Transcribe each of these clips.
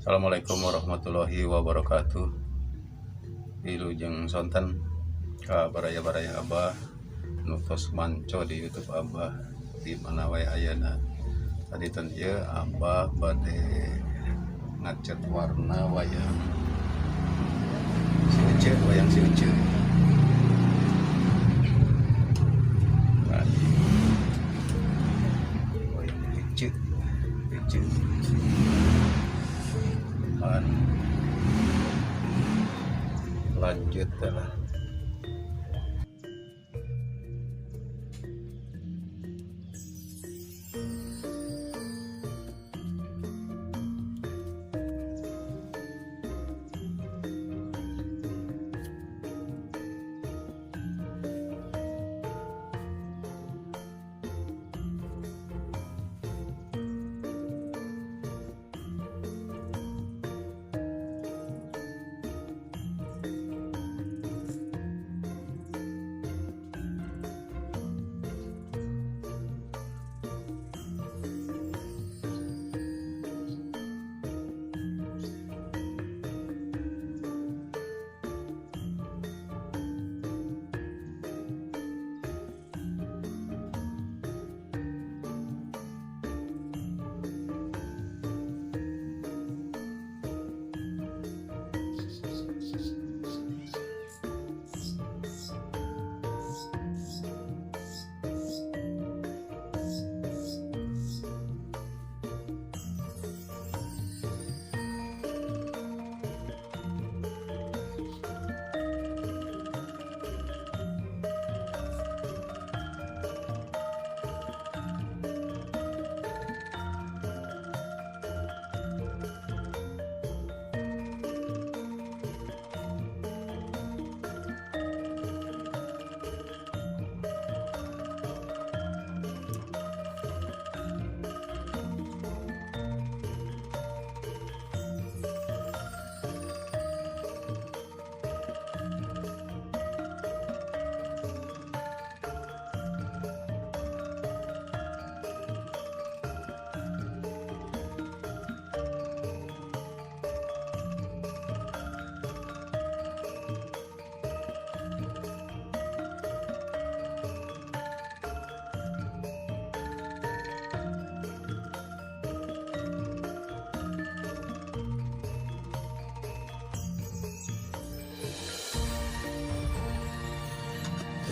Assalamualaikum warahmatullahi wabarakatuh. Wilujeng sonten ka baraya-baraya Abah nu tos manco di YouTube Abah di mana wae ayana. Tadi ten ieu Abah bade ngacet warna wayang si Ece, wayang si Ece. Nah, wayang Ece, Ece. Pan lanjut lah.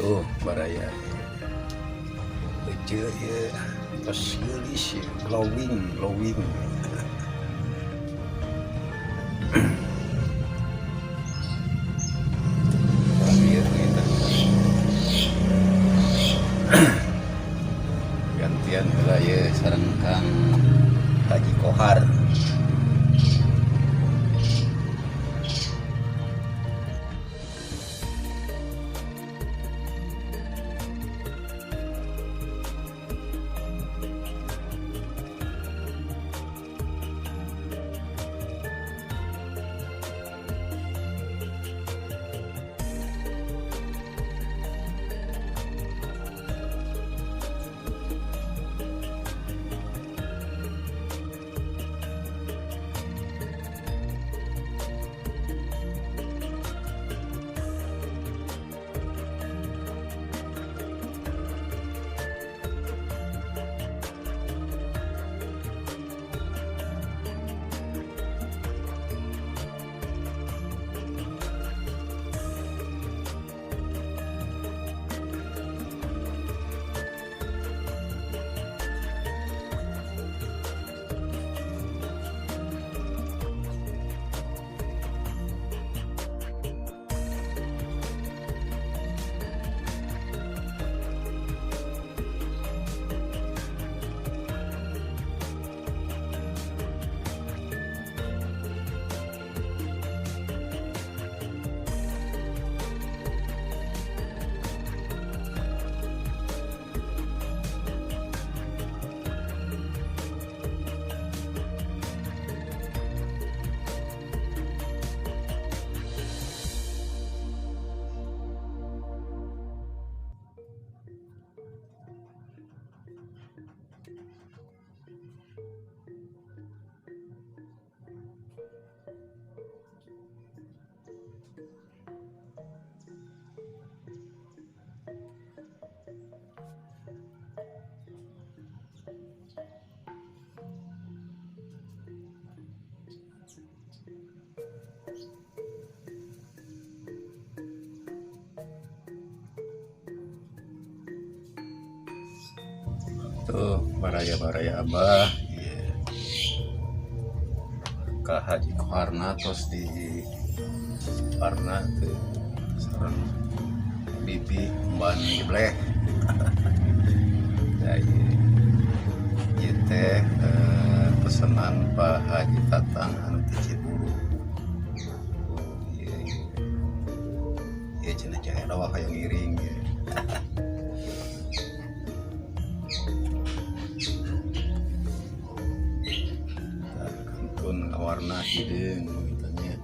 Tuh baraya Ece ya, tos geulis ya, glowing glowing. Ieu kita gantian heula ieu sareng Kang Haji Kohar. Tuh, baraya-baraya Abah. Iya. Ka Haji Koharna tos di warna tuh sareng bibi ban jebleh. Ya, ieu. Ieu teh pesenan Pak Haji Tatang anu ti Cibulu. Oh, iya iya. Ieu cenah Ceu Edoh hayang ngiring ieu. Tah, kantun ngawarna hideung nya.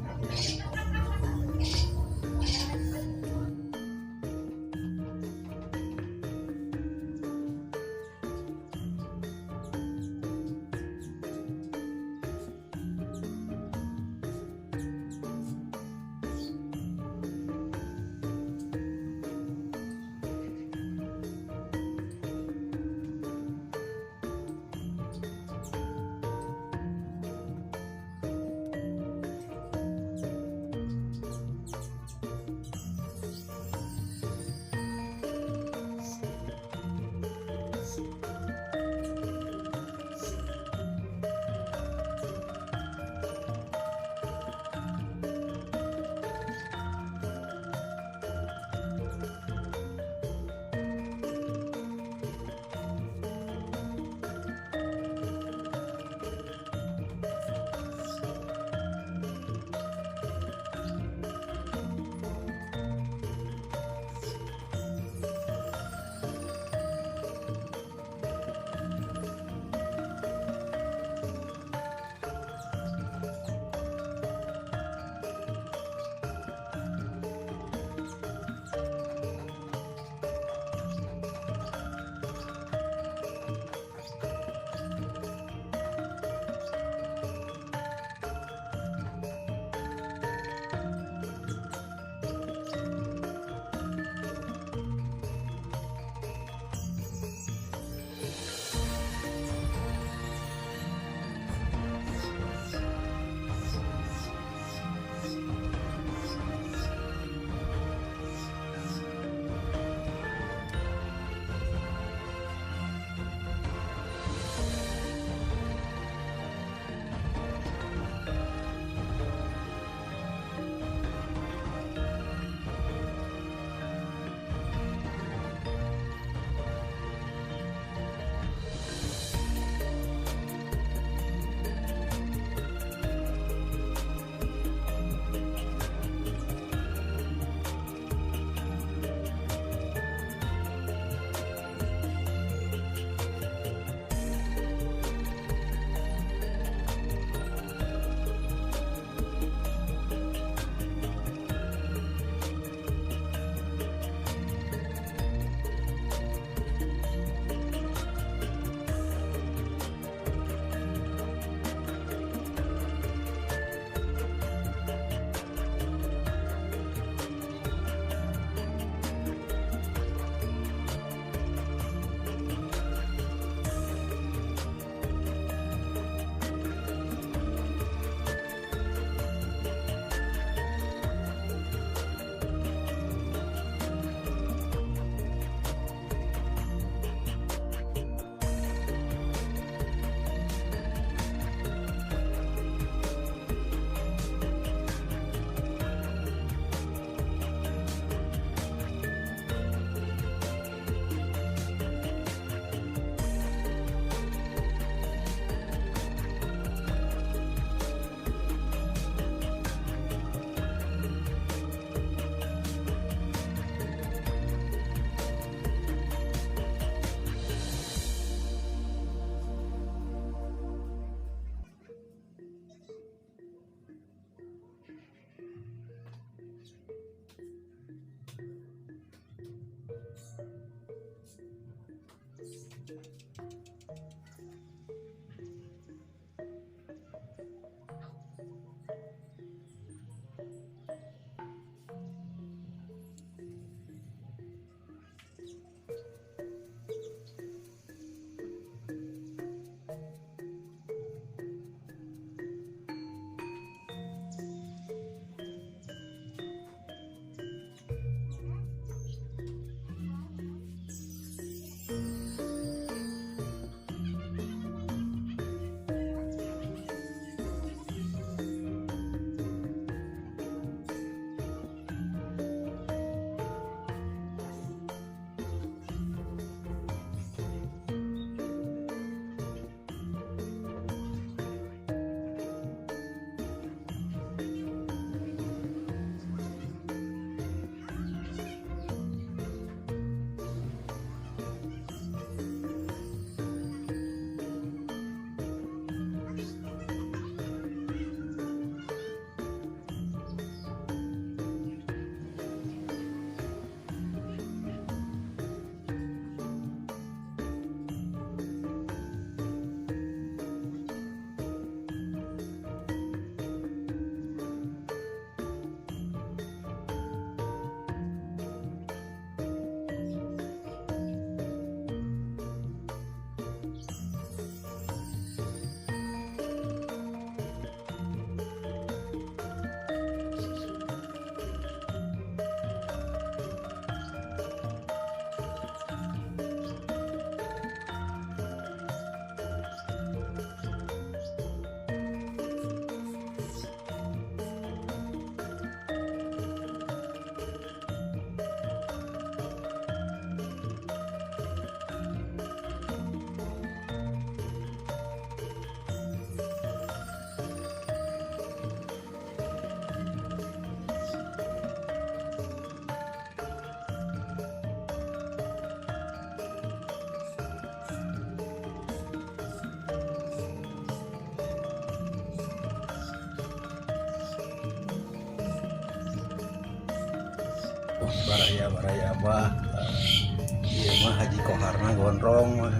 Baraya baraya Abah. Ieu mah Haji Koharna gondrong mah.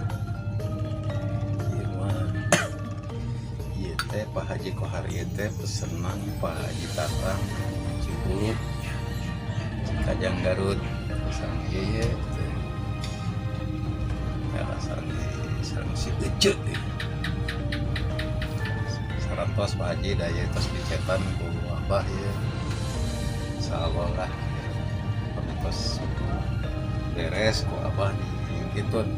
Ieu mah ieu teh Pak Haji Kohar, ieu teh pesenan Pak Haji Tatang Cibuluh, Cikajang, Garut. Sareng ieu teh. Ya, sareng sareng si Ece. Sarantos Pak Haji, da ieu tos dicetan ku Abah ieu. Insyaallah lah tos beres ku Abah di kitun.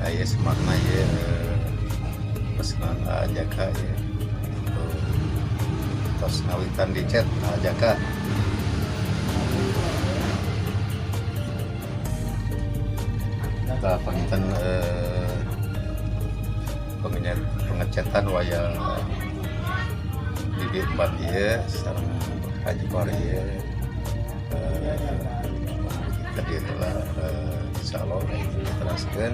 Aya semakna ieu pesanan Jaka ya. Tos ngawitan dicet Jaka. Kita panginten pengecetan wayang Didi Empat ieu sareng Haji Kohar ieu kita dieu heula. Insyaallah diteraskeun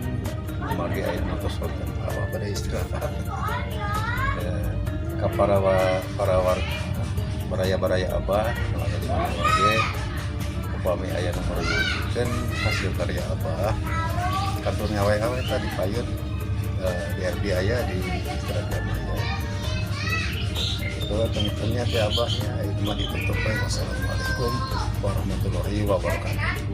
kumargi aya nu tos wonten, Abah bade istirahat. Ka para baraya-baraya Abah nu aya di mana oge, upami aya nu merlukeun hasil karya Abah, kantun nga-WA we tadi payun, di FB aya, di Instagram aya. Itu panginten nya teh Abahnya itu mah ditutup we. Wassalamualaikum warahmatullahi wabarakatuh.